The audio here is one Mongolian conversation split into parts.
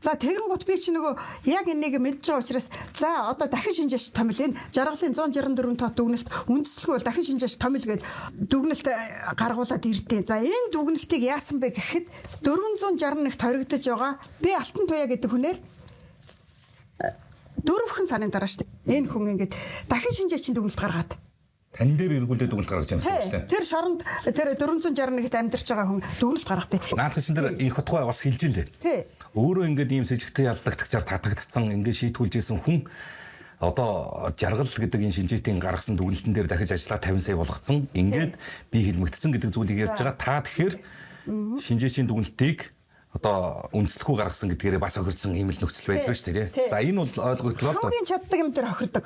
За тэгэнгუთ би чи нөгөө яг энийг мэдж байгаа учраас за одоо дахин шинжээч томил энэ жаргалын 164 тоо дүгнэлт үндэслэгүй бол дахин шинжээч томил гээд дүгнэлт гаргуулад ирдээ. За энэ дүгнэлтийг яасан бэ гэхэд 461-т хоригдож байгаа би Алтан Туяа гэдэг хүнээр дөрвөн сарын дараа шүү дээ. Энэ хүн ингээд дахин шинжээчийн дүгнэлт гаргаад тань дээр эргүүлээд дүгнэлт гаргаж байгаа юм шүү дээ. Тэр шоронд тэр 461-т амьдарч байгаа хүн дүгнэлт гаргадаг. Наадах чин дээр их утгаа бас хэлж илээ. Тий. Өөрөө ингээд ийм сэжигтэй ялдагдчихаар татагдцсан ингээд шийтгүүлж исэн хүн одоо жаргал гэдэг энэ шинжээчдийн гаргасан дүгнэлтэн дээр дахиж ажиллаа 50 сая болгоцсон. Ингээд би хилмигдсэн гэдэг зүйлийг ярьж байгаа. Та тэгэхээр шинжээчийн дүгнэлтийг одоо үндэслэхүү гаргасан гэдгээрээ бас хохирдсон ийм л нөхцөл байдал байна шүү дээ. За энэ бол ойлгогдлоо л доо. Хамгийн чаддаг юм дээр хохирдог.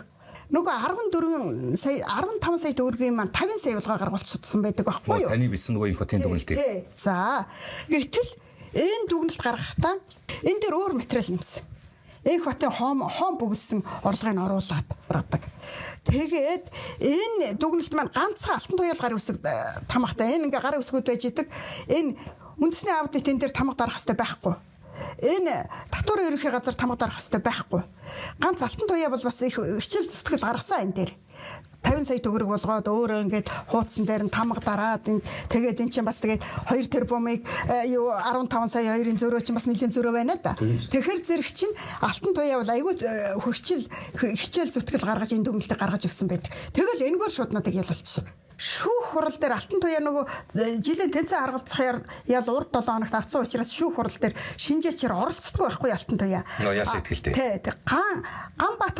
Нөгөө 14 сая 15 сая төгрөгийн маань 50 сая болгоо гаргуулчихсан байдаг байхгүй юу? Таны бичсэн нөгөө их хотын дүгнэлтийг. За гэтэл энэ дүгнэлт гаргахдаа энэ дээр өөр материал нэмсэн. Энх батын хоом хоом бөглөсөн орлогыг оруулаад гаргадаг. Тэгээд энэ дүгнэлт маань ганцхан Алтан Туяал гар үсэг тамгатай. Энэ ингээ гар үсгүүд байж идэг. Энэ үндэсний аудит энэ дээр тамга дарах хэрэгтэй байхгүй. Энэ татварын ерөнхий газар тамга дарах хэрэгтэй байхгүй. Ганц Алтан Туяа бол бас их хичээл зүтгэл гаргасан энэ дээр. 50 сая төгрөг болгоод өөрөө ингээд хуудсан дээр нь тамга дараад тэгээд эн чинь бас тэгээд 2 тэрбумыг юу 15 сая 2-ын зөрөө чинь бас нэлийн зөрөө байна да. Тэгэхээр зэрэг чинь Алтан Туяа бол айгүй хөгчил хичээл зүтгэл гаргаж энэ дүгнэлтийг гаргаж өгсөн байдаг. Тэгэл энэгээр шууд надад ялалчихсан. Шүүх хурал дээр Алтан Туяа нөгөө жилийн тэнцэн харгалзах ял урд 7 хоногт авсан учраас шүүх хурал дээр шинжээчээр оролцдоггүй байхгүй Алтан Туяа. Яа сэтгэлтэй. Тий. Ган Ганбаатар